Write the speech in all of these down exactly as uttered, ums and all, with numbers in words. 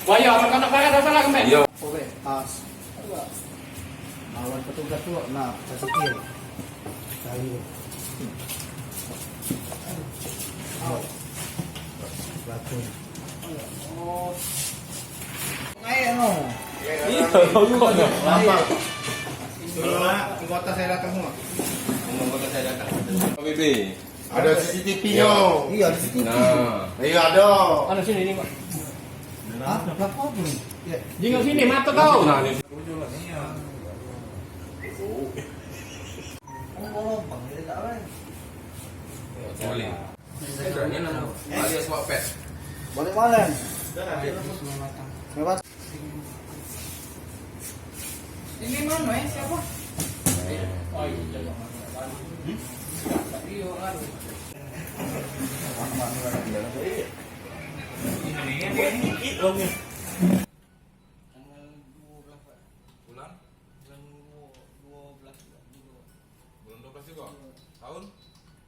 Bayar, anak-anak bayar dah salah kembali. Iya. Oke, pas. Lawan petugas tu, nah, kasih kiri. Cari. Aduh. Aduh. Bagus. Naik no. Iya, rokok no. Lama. Semua anggota saya datang semua. Semua anggota saya datang. P B B. Ada C C T V-nyo. Iya, ada C C T V. Nah. Iya, ada. Anu sini ni, Pak. Hah? Berapa apa ni? Ya. Jingok sini, mata kau. Nah, ni. Boleh. Boleh. Boleh mana? Lewat. Ini mana, eh? Siapa? Oh, iya, iya. Hmm? Iya, aduh. Tanggal dua belas, Pak. Bulan? Bulan dua belas juga. Bulan dua belas juga? Tahun?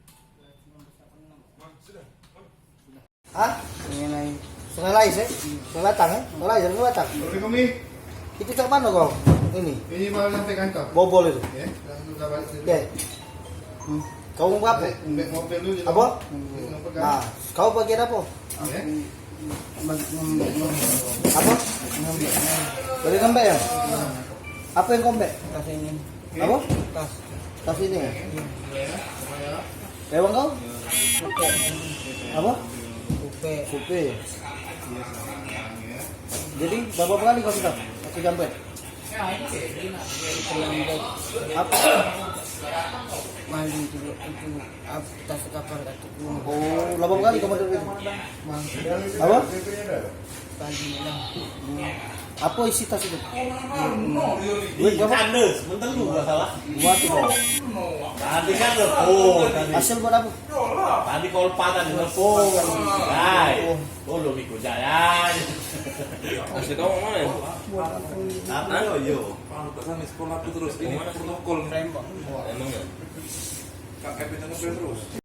Sembilan belas delapan enam. Mah, sudah. Hah? Sungai Lais. Sungai Lais, eh? Sungai Batang, eh? Sungai Lais, Sungai Batang. Oke, kami. Itu cak mana kau? Ini. Ini baru sampai kantor. Bobol itu. Ya, langsung dah balik dulu. Oke. Hmm. Kau mau apa? Balik, ambil mobil dulu. Apa? Ambil mobil kan. Nah, kau bagian apa? Ya. Apa? Dari ngambek ya? Apa yang kau ambek? Tas ini. Apa? Tas. Tas ini ya? Lewat kau? Kupe. Apa? Kupe. Kupe. Jadi berapa kali kau sudah? Aku jambret. Terlambat. Apa? Mandi dulu itu, ab-, tas kapal katuku. Oh, berapa kali kau model itu? Apa? Pagi lah. Hmm. Apa isi tas itu? Duit berapa? Ada, sebentar lu gak salah. Dua tu, Bang. Tadi kan, oh, tadi. Hasil buat apa? Tadi kolpa tadi, telepon. Hai. Oh. Tolong ikut jaya. Kasih tahu mana? Apa? Yo. Pantesan di sekolah aku terus ini protokol. Emang ya? Kak Kevin terus.